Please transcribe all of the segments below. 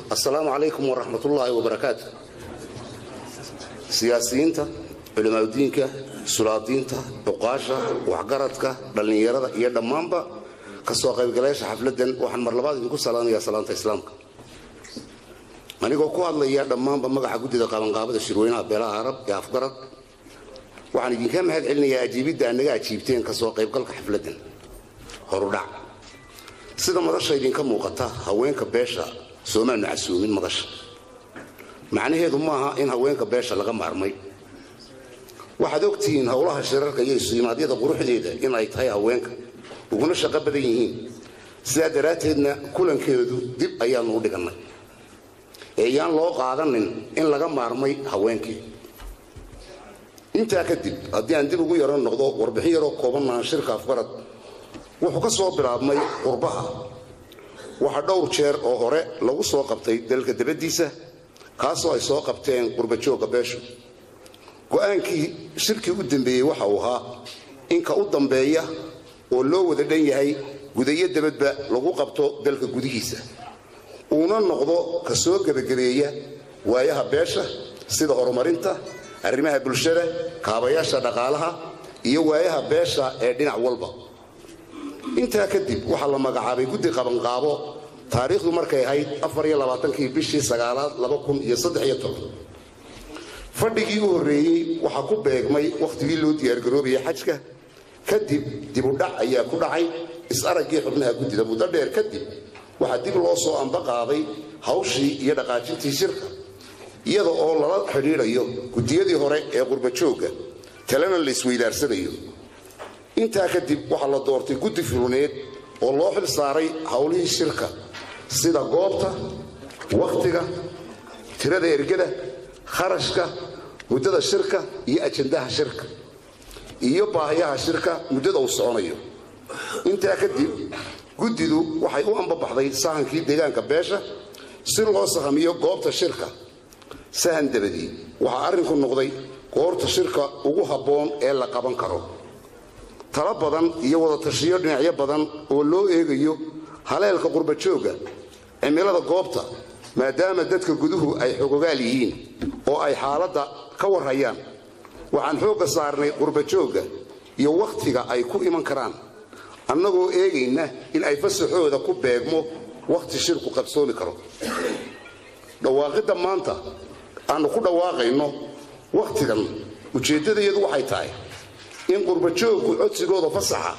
Assalaamu calaykum waraxmatullaahi wabarakaatu. Siyaasiyiinta, culimaadudiinka, sulaadiinta, cuqaasha, waxgaradka, dhallinyarada iyo dhammaanba ka soo qaybgalayaasha xafladdan, waxaan mar labaad idinku salaamayaa salaanta Islaamka. Anigoo ku hadlaya dhammaanba magaca guddida qabanqaabada shirweynaha beelaha Arab ee Afgarad, waxaan idinka mahad celinayaa ajiibidda aad naga ajiibteen ka soo qaybgalka xafladdan. Horudhac: sida madasha idinka muuqata, haweenka beesha soomaanu casuumin madasha. Macnaheedu maaha in haweenka beesha laga maarmay. Waxaad ogtihiin howlaha shirarka iyo isuimaadyada quruxdeeda in ay tahay haweenka, uguna shaqo badan yihiin. Sidaa daraadteedna kulankeedu dib ayaanu u dhigannay, ee yaan loo qaadanin in laga maarmay haweenkii. Intaa kadib, haddii aan dib ugu yaro noqdo warbixin yaroo koobanaan, shirka Afgarad wuxuu ka soo bilaabmay qurbaha. Waxaa dhowr jeer oo hore lagu soo qabtay dalka dabaddiisa, kaasoo ay soo qabteen qurbajoogga beeshu. Go'aankii shirkii u dambeeyey waxa uu ahaa in ka u dambeeya oo loo wada dhan yahay, gudayo dabadba, lagu qabto dalka gudihiisa, uuna noqdo ka soo gebagabeeya waayaha beesha, sida horumarinta arrimaha bulshada, kaabayaasha dhaqaalaha iyo waayaha beesha ee dhinac walba. Intaa kadib waxaa la magacaabay guddi qabanqaabo taariikhdu markay ahayd 24-kii bishii sagaalaad 2013. Fadhigii u horreeyey waxaa ku beegmay wakhtigii loo diyaargaroobayay xajka. Kadib dibudhac ayaa ku dhacay is-araggii xubnaha guddida. Muddo dheer kadib waxaa dib loo soo amba qaaday hawshii iyo dhaqaajintii shirka, iyada oo lala xidhiidhayo guddiyadii hore ee qurbajoogga, talena la isweydaarsanayo. Intaa kadib waxaa la doortay guddi fuluneed oo loo xil saaray howlihii shirka, sida goobta, wakhtiga, tirada ergada, kharashka, muddada shirka iyo ajandaha shirka iyo baahiyaha shirka muddada uu soconayo. Intaa kadib guddidu waxay u ambabaxday sahankii deegaanka beesha si loo sahamiyo goobta shirka. Sahan dabadii waxaa arrinku noqday goorta shirka ugu habboon ee la qaban karo. Talo badan iyo wada tashiyo dhinacyo badan oo loo eegayo haleelka qurbajoogga, cimilada goobta, maadaama dadka guduhu ay xogogaal yihiin oo ay xaaladda ka warhayaan, waxaan xoogga saarnay qurbajoogga iyo wakhtiga ay ku iman karaan, annagoo eegayna in ay fasaxooda ku beegmo wakhti shirku qabsoomi karo. Dhawaaqidda maanta aannu ku dhawaaqayno wakhtigan, ujeeddadayadu waxay tahay in qurbajoogku codsigooda fasaxa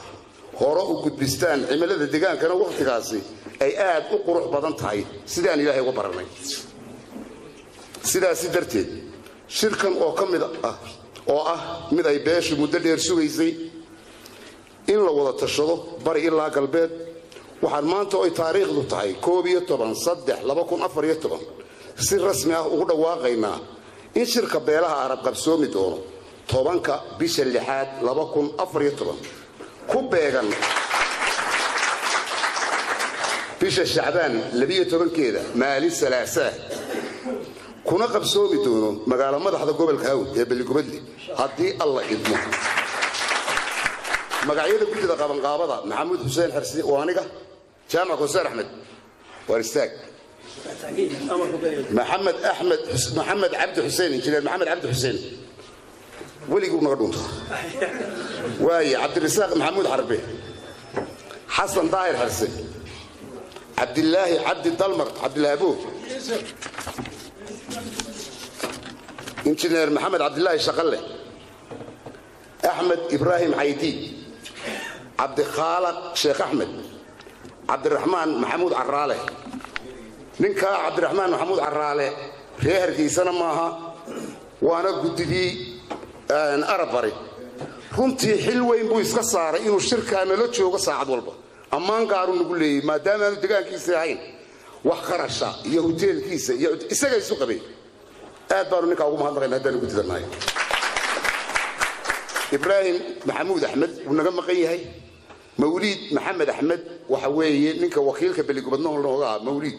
hore u gudbistaan, cimilada degaankana wakhtigaasi ay aad u qurux badan tahay, sidaan Ilaahay uga baranay. Sidaasi darteed, shirkan oo ka mid ah oo ah mid ay beeshu muddo dheer sugaysay in la wada tashado bari ilaa galbeed, waxaan maanta oy taariikhdu tahay 11-3-2014 si rasmi ah ugu dhawaaqaynaa in shirka beelaha Arab qabsoomi doono 10-ka bisha lixaad 2014, ku beegan bisha Shacbaan 12-keeda, maalin Salaasaa, kuna qabsoomi doono magaalo madaxda gobolka Hawd ee Beligubadle, haddii Alla idmo. Magacyada guddida qabanqaabada: Maxamuud Xuseen Xersi oo aniga, Jaamac Kosaar Axmed waar istaag, Maxamed Axmed, Maxamed Cabdi Xuseen, injineer Maxamed Cabdi Xuseen, weliguu naga dhunta waaye, Cabdirasaaq Maxamuud Xarbe, Xasan Daahir Xerse, Cabdilaahi Cabdi Dalmar, Cabdilaabuur, injineer Maxamed Cabdilaahi Shaqalle, Axmed Ibraahim Caydi, Cabdikhaalaq Sheekh Axmed, Cabdiraxmaan Maxamuud Caraale. Ninkaa Cabdiraxmaan Maxamuud Caraale ree Hargeysana maaha, waana guddidii Arab Bari. Runtii xil weyn buu iska saaray inuu shirkaa nala joogo saacad walba. Ammaan gaaruu nagu leeyey, maadaama aanu degaankiisa ahayn, wax kharasha iyo hoteelkiisa iyo isaga isu qabay. Aad baanu ninkaa ugu mahadnaqayna haddaanu guddidanahay. Ibraahim Maxamuud Axmed wuu naga maqan yahay. Mawliid Maxamed Axmed waxa weeye ninka wakiilka Beligubadnool nooga ah, Mawliid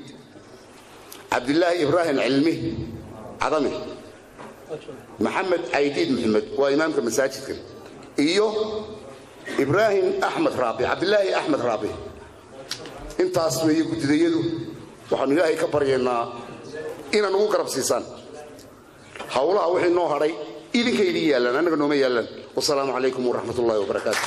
Cabdilaahi Ibraahim Cilmi Cadame, Maxamed Caydiid Maxamed waa imaamka masaajidkan, iyo Ibraahim Axmed Raabi, Cabdilaahi Axmed Raabi. Intaas weeye guddidayadu. Waxaanu Ilaahay ka baryaynaa inaa nugu garab siisaan hawlaha. Wixii noo hadhay idinka idin yaallaan, annaga nooma yaallaan. Wasalaamu calaykum waraxmat ullahi wabarakaatu.